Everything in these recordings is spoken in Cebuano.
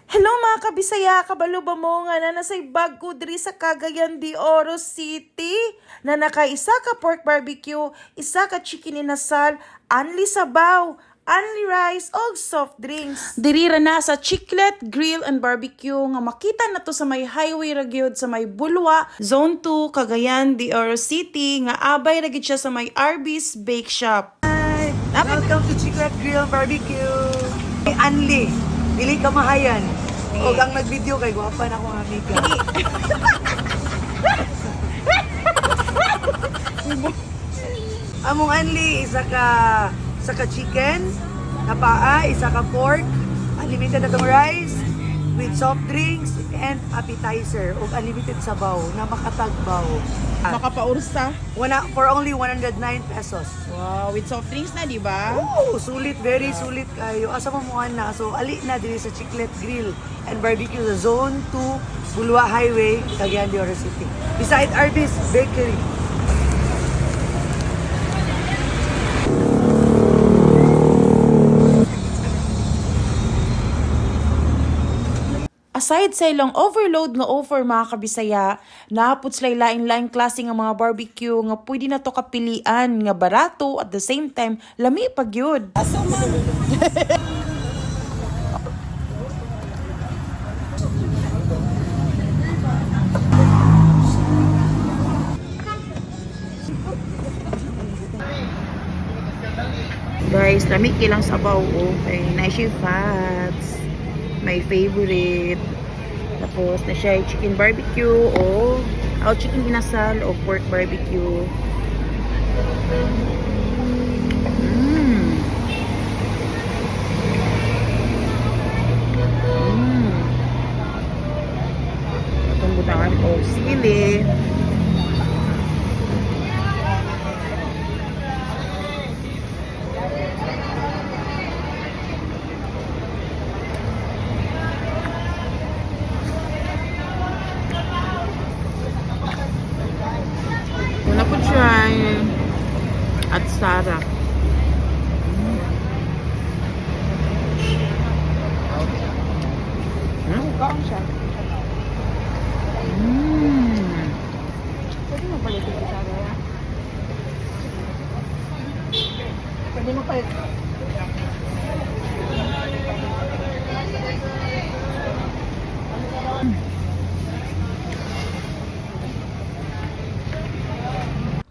Hello mga kabisaya, kabalo ba mo nga na nasay bag-o diri sa Cagayan de Oro City na naka isa ka pork barbecue, isa ka chicken inasal, only sabaw, only rice og soft drinks. Diri ra na sa Chiclet Grill and Barbecue nga makita na to sa may highway ra gyud sa may Bulwa, Zone 2, Cagayan de Oro City nga abay ra gyud siya sa may Arby's Bake Shop. Hi! Welcome to Chiclet Grill Barbecue! May Anli, dili ka mahayan. Og ang nag-video kay gwapa na akong amiga. Among Anli, isa ka chicken, na paa, isa ka pork, unlimited na tong rice, with soft drinks and appetizer ug unlimited sabaw na makatagbaw. Makapaursa. Wala, for only 109 pesos. Wow, with soft drinks na, di ba? Oh, sulit, very sulit kayo. Asa mo mo na? So, ali na diri sa Chiclet Grill and Barbecue sa Zone 2, Bulwa Highway, Cagayan de Oro City. Beside Arby's Bakery. Aside sa ilang overload nga offer mga kabisaya, naapod sila lain-laing klase nga mga barbecue nga pwede na to kapilian nga barato at the same time lami pa gyud. Guys, lami kilang sabaw oh. Kay na siya fats. My favorite. Tapos na siya chicken barbecue o oh, chicken inasal o pork barbecue. Itong butangan o sili. Una po try at Sara. Siya. Pwede mo palit yung isara. Pwede mo palit.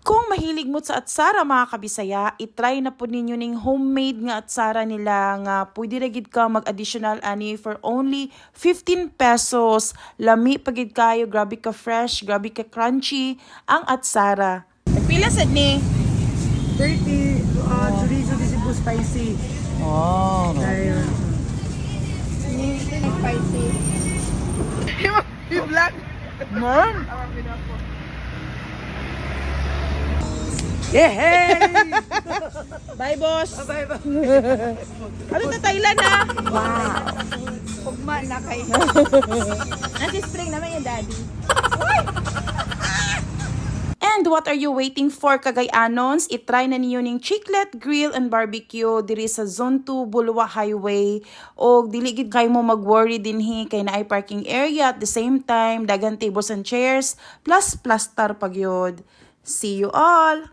Kung mahilig mo sa atsara mga kabisaya, itry na po ninyo ning homemade nga atsara nila nga pwede ra gid ka mag-additional ani for only 15 pesos. Lami pagid kayo, grabe ka fresh, grabe ka crunchy ang atsara. Pila sad ni? 30, chorizo di Cebu spicy. Oh. Ayun. Spicy. Ma'am. Yehey! Bye, boss. Bye bye. Ano ta Thailand ah? Ugma na kay. Nasi spring naman yung daddy. And what are you waiting for, Cagayanons? Itry na ninyo ning Chiclet Grill and Barbecue diri sa Zone 2 Bulwa Highway. Og dili gid kay mo mag-worry dinhi kay naay parking area at the same time daghan tables and chairs plus plaster pagyod. See you all.